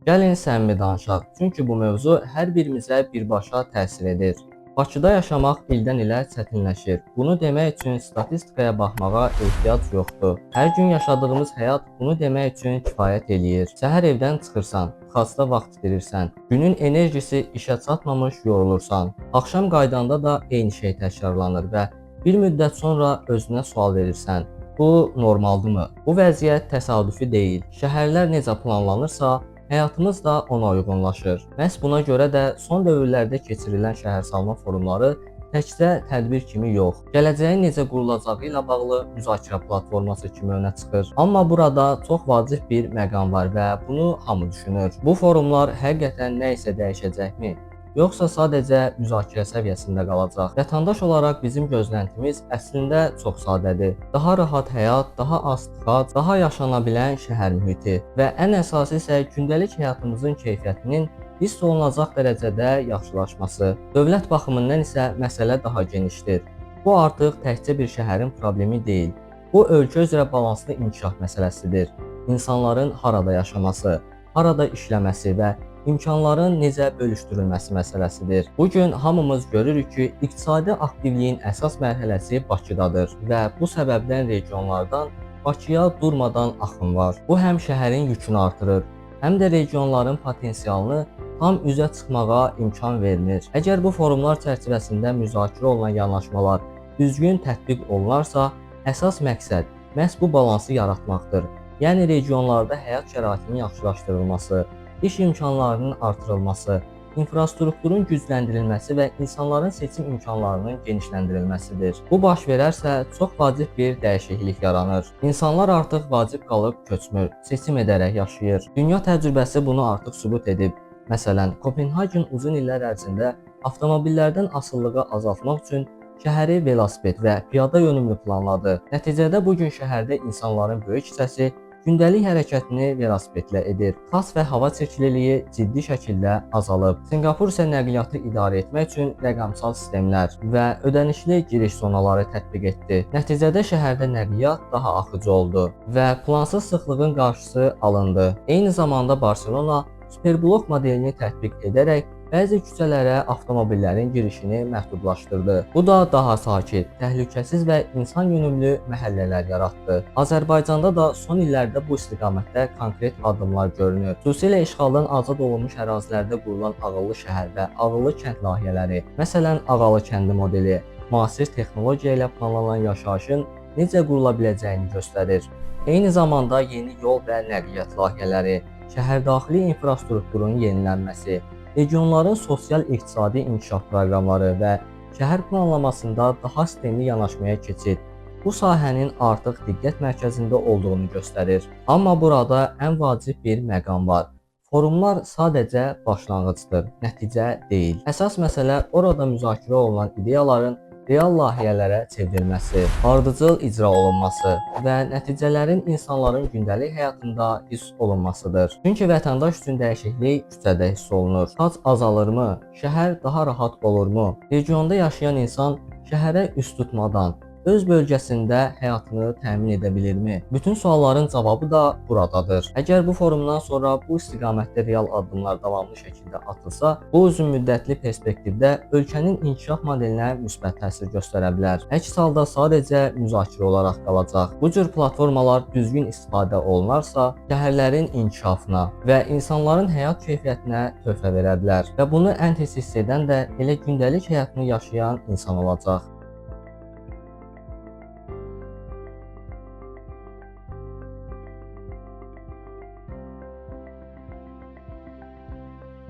Gəlin səmimi danışaq, çünki bu mövzu hər birimizə birbaşa təsir edir. Bakıda yaşamaq ildən ilə çətinləşir. Bunu demək üçün statistikaya baxmağa ehtiyac yoxdur. Hər gün yaşadığımız həyat bunu demək üçün kifayət eləyir. Səhər evdən çıxırsan, xasta vaxt itirirsən. Günün enerjisi işə çatmamış yorulursan. Axşam qayıdanda da eyni şey təkrarlanır və bir müddət sonra özünə sual verirsən. Bu normaldırmı? Bu vəziyyət təsadüfi deyil. Şəhərlər necə planlanırsa, həyatımız da ona uyğunlaşır. Məhz buna görə də son dövrlərdə keçirilən şəhərsalma forumları təkcə tədbir kimi yox, gələcəyin necə qurulacağı ilə bağlı müzakirə platforması kimi önə çıxır. Amma burada çox vacib bir məqam var və bunu hamı düşünür. Bu forumlar həqiqətən nə isə dəyişəcəkmi? Yoxsa sadəcə müzakirə səviyyəsində qalacaq? Vətəndaş olaraq bizim gözləntimiz əslində çox sadədir. Daha rahat həyat, daha az tıxac, daha yaşana bilən şəhər mühiti və ən əsası isə gündəlik həyatımızın keyfiyyətinin hiss olunacaq dərəcədə yaxşılaşması. Dövlət baxımından isə məsələ daha genişdir. Bu artıq təkcə bir şəhərin problemi deyil. Bu ölkə üzrə balanslı inkişaf məsələsidir. İnsanların harada yaşaması, harada işləməsi və imkanların necə bölüşdürülməsi məsələsidir. Bu gün hamımız görürük ki, iqtisadi aktivliyin əsas mərhələsi Bakıdadır və bu səbəbdən regionlardan Bakıya durmadan axın var. Bu həm şəhərin yükünü artırır, həm də regionların potensialını tam üzə çıxmağa imkan vermir. Əgər bu forumlar çərçivəsində müzakirə olunan yanaşmalar düzgün tətbiq olunarsa, əsas məqsəd məhz bu balansı yaratmaqdır. Yəni regionlarda həyat şəraitinin yaxşılaşdırılması, iş imkanlarının artırılması, infrastrukturun gücləndirilməsi və insanların seçim imkanlarının genişləndirilməsidir. Bu baş verərsə, çox vacib bir dəyişiklik yaranır. İnsanlar artıq vacib qalıb köçmür, seçim edərək yaşayır. Dünya təcrübəsi bunu artıq sübut edib. Məsələn, Kopenhagen uzun illər ərzində avtomobillərdən asılılığı azaltmaq üçün şəhəri velosiped və piyada yönümlü planladı. Nəticədə bu gün şəhərdə insanların böyük hissəsi gündəlik hərəkətini velosipedlə edir. Tıxac və hava çirkliliyi ciddi şəkildə azalıb. Sinqapur isə nəqliyyatı idarə etmək üçün rəqəmsal sistemlər və ödənişli giriş zonaları tətbiq etdi. Nəticədə şəhərdə nəqliyyat daha axıcı oldu və plansız sıxlığın qarşısı alındı. Eyni zamanda Barselona superblok modelini tətbiq edərək bəzi küçələrə avtomobillərin girişini məhdudlaşdırdı. Bu da daha sakit, təhlükəsiz və insan yönümlü məhəllələr yaratdı. Azərbaycanda da son illərdə bu istiqamətdə konkret addımlar görünür. Xüsusilə işğaldan azad olunmuş ərazilərdə qurulan ağıllı şəhər və ağıllı kənd layihələri, məsələn, Ağalı kəndi modeli, müasir texnologiya ilə planlanan yaşayışın necə qurula biləcəyini göstərir. Eyni zamanda yeni yol və nəqliyyat layihələri, şəhərdaxili infrastrukturun yenilənməsi, regionların sosial-iqtisadi inkişaf proqramları və şəhər planlamasında daha sistemli yanaşmaya keçid bu sahənin artıq diqqət mərkəzində olduğunu göstərir. Amma burada ən vacib bir məqam var. Forumlar sadəcə başlanğıcdır, nəticə deyil. Əsas məsələ orada müzakirə olunan ideyaların real layihələrə çevrilməsi, ardıcıl icra olunması və nəticələrin insanların gündəlik həyatında hiss olunmasıdır. Çünki vətəndaş üçün dəyişiklik küçədə hiss olunur. Tıxac azalırmı? Şəhər daha rahat olurmu? Regionda yaşayan insan şəhərə üz tutmadan öz bölgəsində həyatını təmin edə bilirmi? Bütün sualların cavabı da buradadır. Əgər bu forumdan sonra bu istiqamətdə real addımlar davamlı şəkildə atılsa, bu uzunmüddətli perspektivdə ölkənin inkişaf modelinə müsbət təsir göstərə bilər. Əks halda sadəcə müzakirə olaraq qalacaq. Bu cür platformalar düzgün istifadə olunarsa, şəhərlərin inkişafına və insanların həyat keyfiyyətinə töhfə verə bilər və bunu ən tez hiss edən də elə gündəlik həyatını yaşayan insan olacaq.